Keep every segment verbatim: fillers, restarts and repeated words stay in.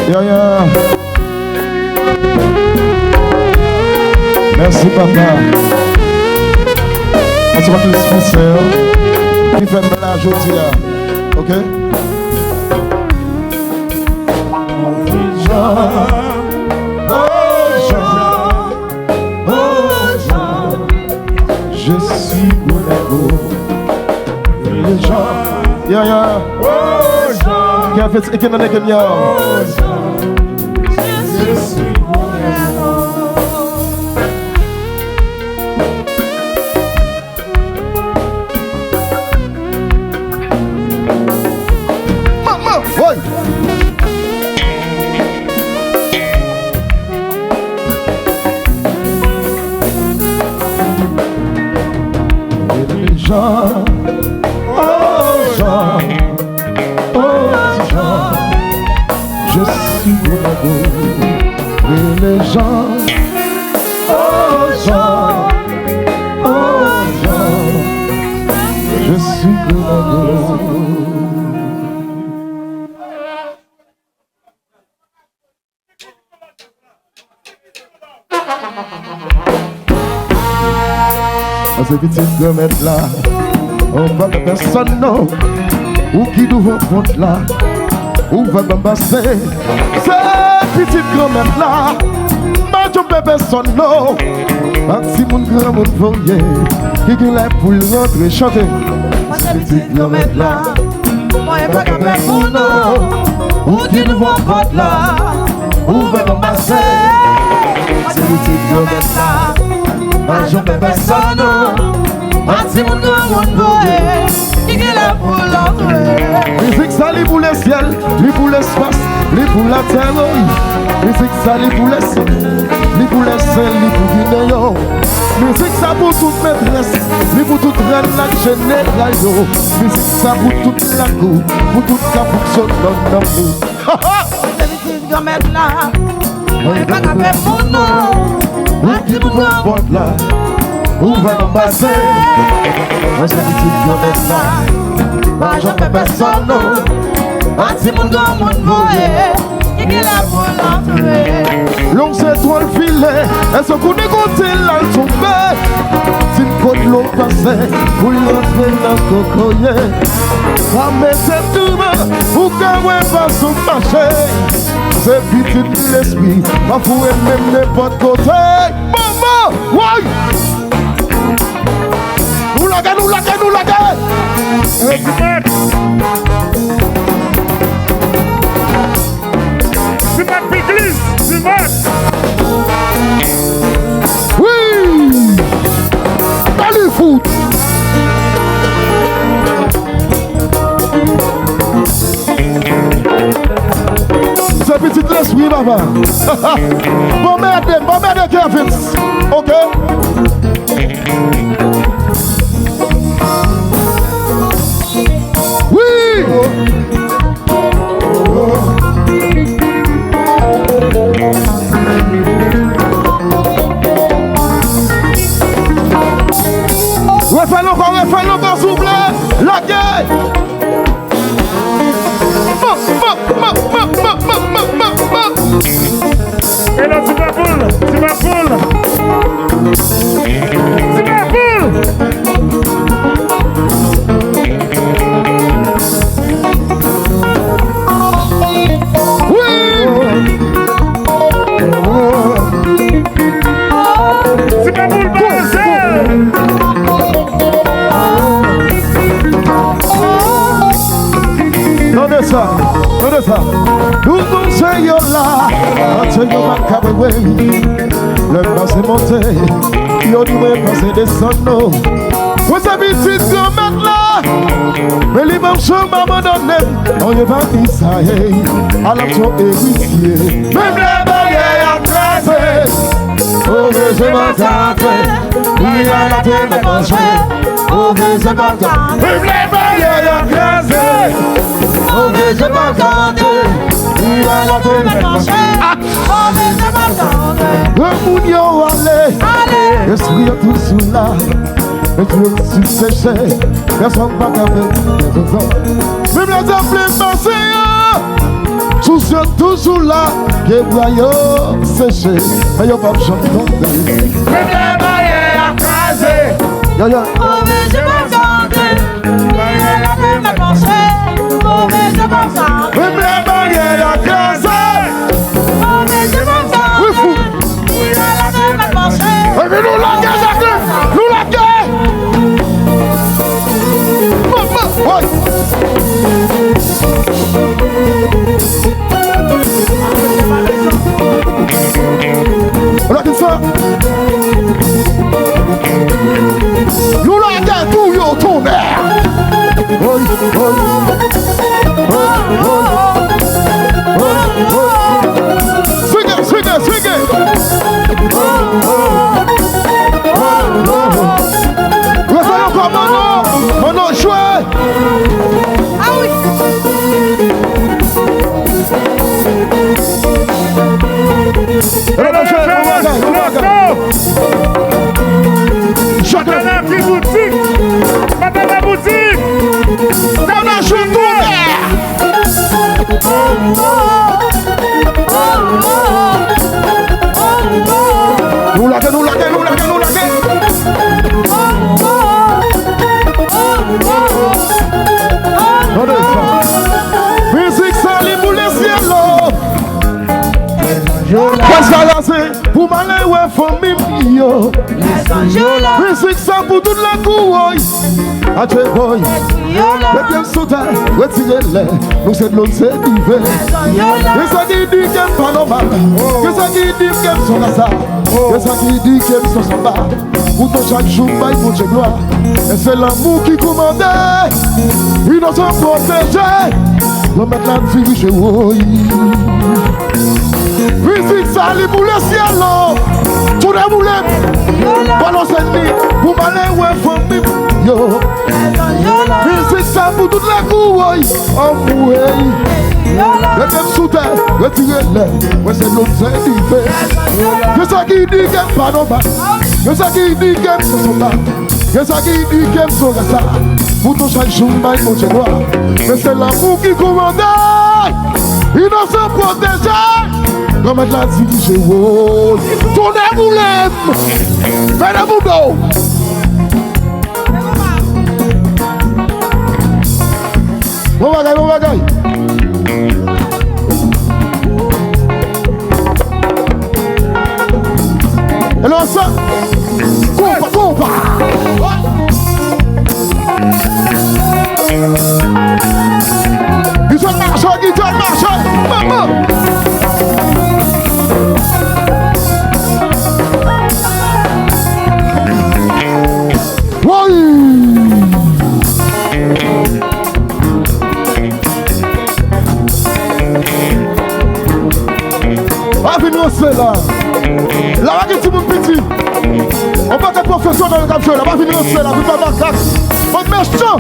Yeah, yeah. Mèsi, papa. Mèsi pa tout sponsè ki fè m la jodi a. Ok? Oh, Jean. Oh, Jean. Oh, Jean. Je suis Bonago. Jean. Yeah, yeah. Oh, Jean. Kevin, eke nan eke m, yo. Oh, Jean. Je suis Bonago. Mama, woy! Jean, oh Jean, oh Jean, je suis Bonago. Rele Jean, oh Jean, oh Jean, je suis Bonago. Mwen se pitit Granmèt la, ou pa pè pèsonn non. Ou ki douvan pòt la, ou pa ban pase. Se pitit Granmèt la, pa janm pè pèsonn non. Pa timoun granmoun voye, ki genlè pou l rantre chante. Mwen se pitit Granmèt la. Mwen pa ka pè moun non. Ou ki douvan pòt la, ouvè ban pase. Mwen se pitit Granmèt la, pa janm pè pèsonn non. Pa timoun granmoun voye, ki genlè pou l antre. Mizik sa li pou lesyèl, li pou lespas, li pou latè, wi. Mizik sa li pou lesyèl, li pou lèsen, li pou ginen yo. Mizik sa pou tout metrès, li pou tout rèn ak jeneral yo. Mizik sa pou tout lakou, pou tout ka fonksyone nan lanmou. Se pitit Granmèt la, mwen pa ka pè moun non. Ou ki pou pran pòt la, ouvè ban pase. Mwen se pitit Granmèt la, pa janm pè pèsonn non. Pa timoun granmoun voye, ki genlè pou l antre. Lòt zetwal file, èske w konnen kote l al tonbe? Di m kot dlo pase, pou l rantre nan kokoye. Pa mete douman, ou ka wè fason m mache. Se pitit lespri, pa foure men m nenpòt kote. Mama, woy! Nou lage, nou lage, nou lage! Redi mèt! Ti mèt, Biglis, ti mèt. Wi! Bali fout! Se pitit lespri, papa. Bon mède, bon mède, Kevin. Ok. Wi! Refè l ankò, refè l ankò, souple. Lage! Hello, ti papoul, ti papoul. Ti papoul. Wi! Ti papoul, pa lèze. Tande sa, tande sa. Nou gon zye yo la, zye yo pa ka wewe. Lè m pase monte, yo di mwen pase desann non. Mwen se pitit Granmèt la, men li p ap janm abandone m. Anyen pa ki sa, hey, alam son eritye. Menm lè baryè a kraze, o bezwen pa ka antre. Li a la te mèt manje, o bezwen pa ka antre. Menm lè baryè a kraze, o bezwen pa ka antre. Li a la te mèt manje. Granmoun yo ale, ale. Espri yo toujou la, men tou yo sou seche. Pèsonn pa ka fè rezon. Menm lè zafle pase yo, sou Yo toujou la, pye bwa yo seche, men yo p ap janm tonbe. Menm lè baryè a kraze. Ya, ya. Move je p ap tande. Baryè la te mal panche. Move je p ap tande. Menm lè baryè a kraze. Move je p ap tande. Wi, fou. Epi nou lage, Jacqueline! Nou lage! Woy! Lage sa! Nou lage pou yo tonbe! Woy, woy! Woy, woy! Woy, woy! Swing it, swing it, swing it! Refè ankò, Manno! Manno, jwe! Ah wi! Manno, jwe, bon bagay, bon bagay. Chante! Patata boutik! Patata boutik! Manno, jwe tonbe! Nou lage, nou lage, nou lage, nou lage. Tande sa. Mizik sa li boule syèl la. Pwès la raze pou malere fanmi m yo. Mizik sa pou tout lakou, woy. Atche, woy. Leve pye m sou tè, retire lè. Nou se dlo, n se diven. Gen sa ki di ke m pa nòmal. Gen sa ki di ke m se yon rasa. Gen sa ki di ke m se yon sanba. Poutan chak jou m bay Bondye glwa. E se lanmou ki koumande. Inosan pwoteje. Lanmèt la dirije, woy. Mizik sa li boule syèl la. Tounen boule. Balonse li pou malere fanmi m yo. Mizik sa pou tout lakou, woy. Anmwey. Leve m sou tè, retire lè. Mwen se dlo, n se diven. Gen sa ki di ke m pa nòmal. Gen sa ki di ke m se sanba. Gen sa ki di ke m se yon rasa. Poutan chak jou m bay Bondye glwa. Men se lanmou ki koumande. Inosan pwoteje. Lanmèt la dirije, woy. Tounen boule m. Fè nan bouda w. Bon bagay, bon bagay. E lan sa. Konpa, konpa. Gitè mache, gitè mache. Manman. Woy! Pa vin ranse la. La pa gen timoun piti. On pakèt pwofesyonèl k ap jwe la. Pa vin ranse la. Vin fè makak. Bann mechan.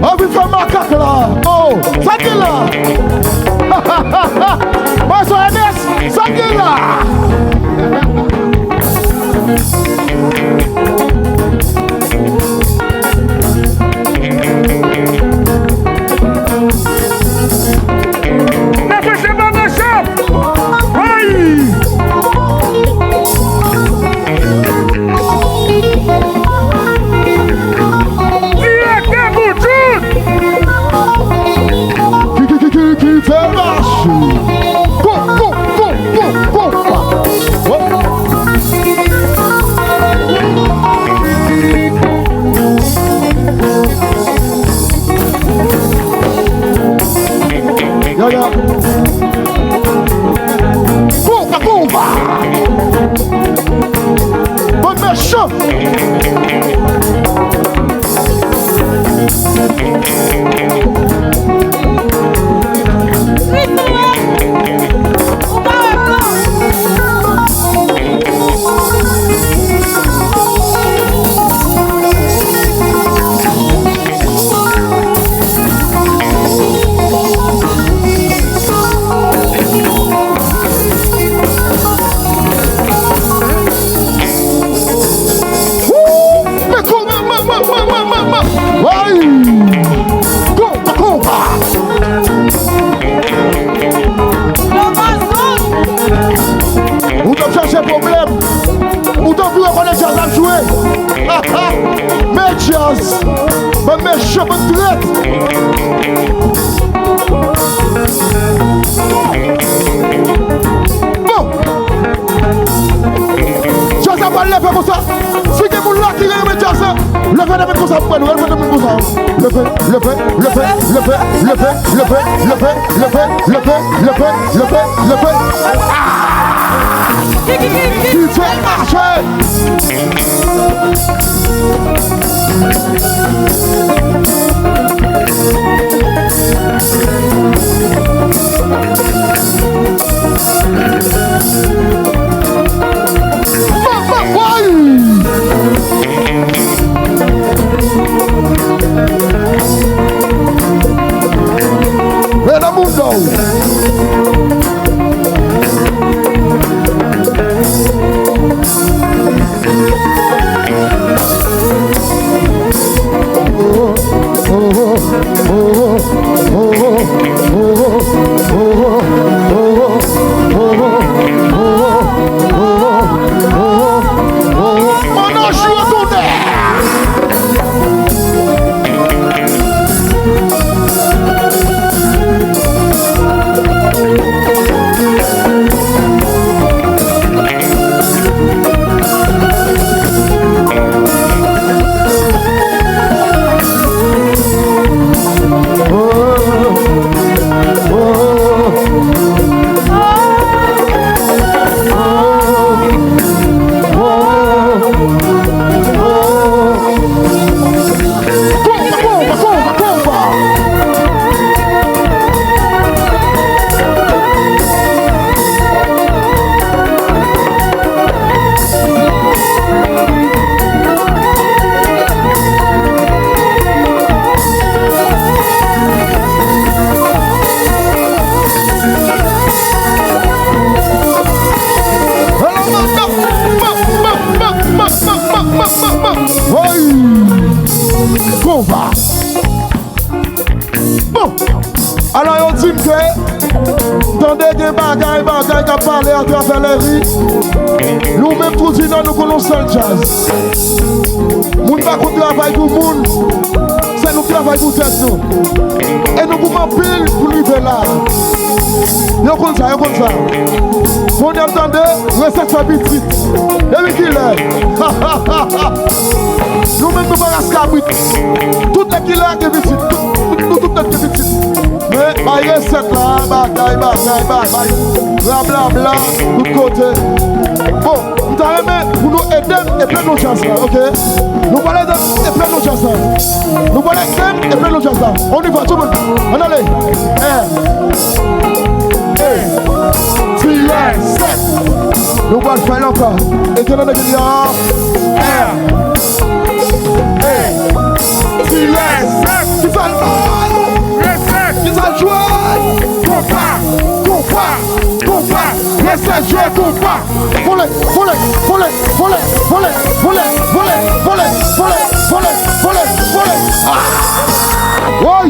Anvi fè makak la. Oh, sa ki la? Mwen sou Ernest, sa ki la? Nan fè se pa mechan. Ay! Direktè Boujout! Ki, ki, ki, ki, ki fè mache? Go, go, go, go, go, pa. Oh. Ya, ya. Konpa, konpa. Bann mechan. Bann mechan, bann trèt. Bon. Djaz la pral leve konsa. Si gen moun la ki renmen djaz la, leve nan men konsa pou mwen, leve nan men konsa. Leve, leve, leve, leve, leve, leve, leve, leve, leve, leve, leve, leve. Ah! Ki fè mache! Mwen nan moun nan. Woy! Konba! Bon, alò yo di m ke, tande gen bagay, bagay k ap pale atravè lèri. Nou menm tou di non, nou konn yon sèl djaz. Moun pa konn travay pou moun, se nou k travay pou tèt nou. E nou goumen anpil pou n rive la. Yo konn sa, yo konn sa. Kounye a m tande, resèt fè pitit. Depi kilè? Nou menm nou pa ras kabrit. Tout lè kilè a gen pitit. Tout, tout, nou tout nèt gen pitit. Men, bay resèt la, bagay, bagay, bagay. Blablabla, tout kote. Bon, m ta renmen pou nou ede m epe nou djaz la, oke? Nou pral ede m epe nou djaz la. Nou pral ede m epe nou djaz la. On y va, tout moun. Ann ale. En. De. Ti resèt. Nou pral fè l ankò. Ede nan nèg yo. En. De. Ti resèt. Ki sa l bay? Resèt. Ki sa l jwe? Konpa. Konpa. Konpa. Resèt jwe konpa. Vole, vole, vole. Ah! Woy!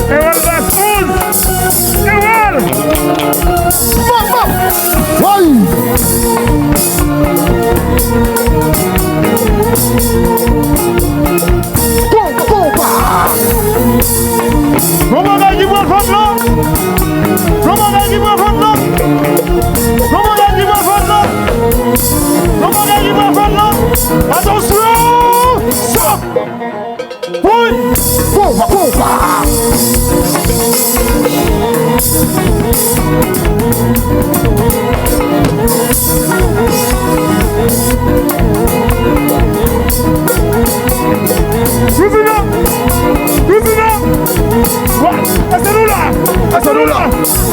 Ewèl Basmouz! Ewèl! Woy! Konpa! Gon bagay ki pral fèt la! Gon bagay ki pral fèt la! Gon bagay ki pral fèt la! Gon bagay ki pral fèt la! Atansyon! Sa! Woy! Konpa, konpa! Kouzina! Kouzina! Wa! Ese nou la! Ese nou la!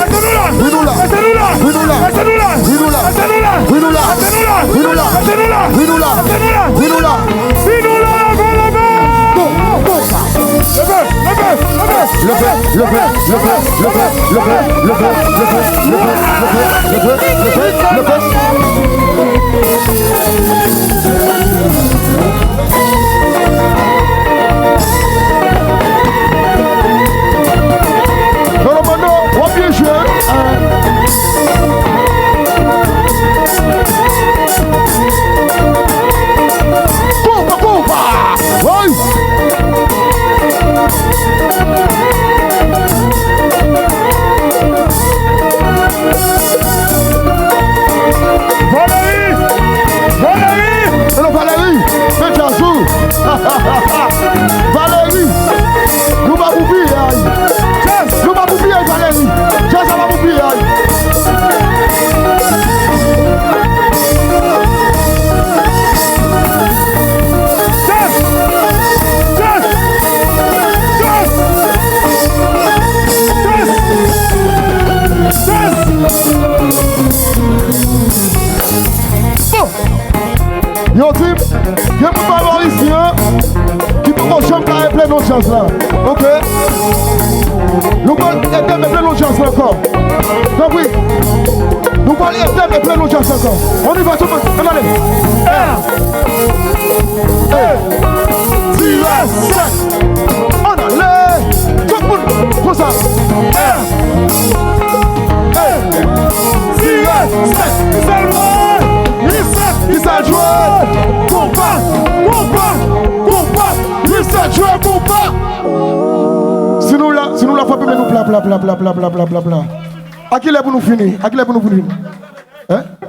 Ese nou la! Wi nou la! Ese nou la! Wi nou la! Ese nou la! Wi nou la! Wi nou la! Wi nou la! Wi nou la! Wi nou la! Wi nou la! Wi nou la! Wi nou la! Wi nou la! Leve, leve! Bon, bon, bon. Leve, leve, leve! Leve, leve, leve, leve, leve, leve, leve, leve, leve, leve, leve, leve. Non, non, non, non, w ap byen Valérie, nou pa pou piyay. Jazz, nou pa pou piyay, Valérie. Jazz la pa pou piyay. Jazz, jazz, jazz, jazz, jazz. Bon. Yo di m, gen moun pa bò isi an ki poko janm ka eple non jazz la. Ok. Nou pral ede m eple non jazz la ankò. Tanpri. Nou pral ede m eple non jazz la ankò. On y va, tout le monde. Ann ale. Tirè sèk. Ann ale. Tout moun konsa. Tirè sèk. Sèlman. Li sèk. Li sèk jwe. Konpa. Konpa. Konpa. Li sèk jwe konpa. Si nou la, si nou la frape men nou pla, pla, pla. A kilè pou nou fini? A kilè pou nou fini? Hein?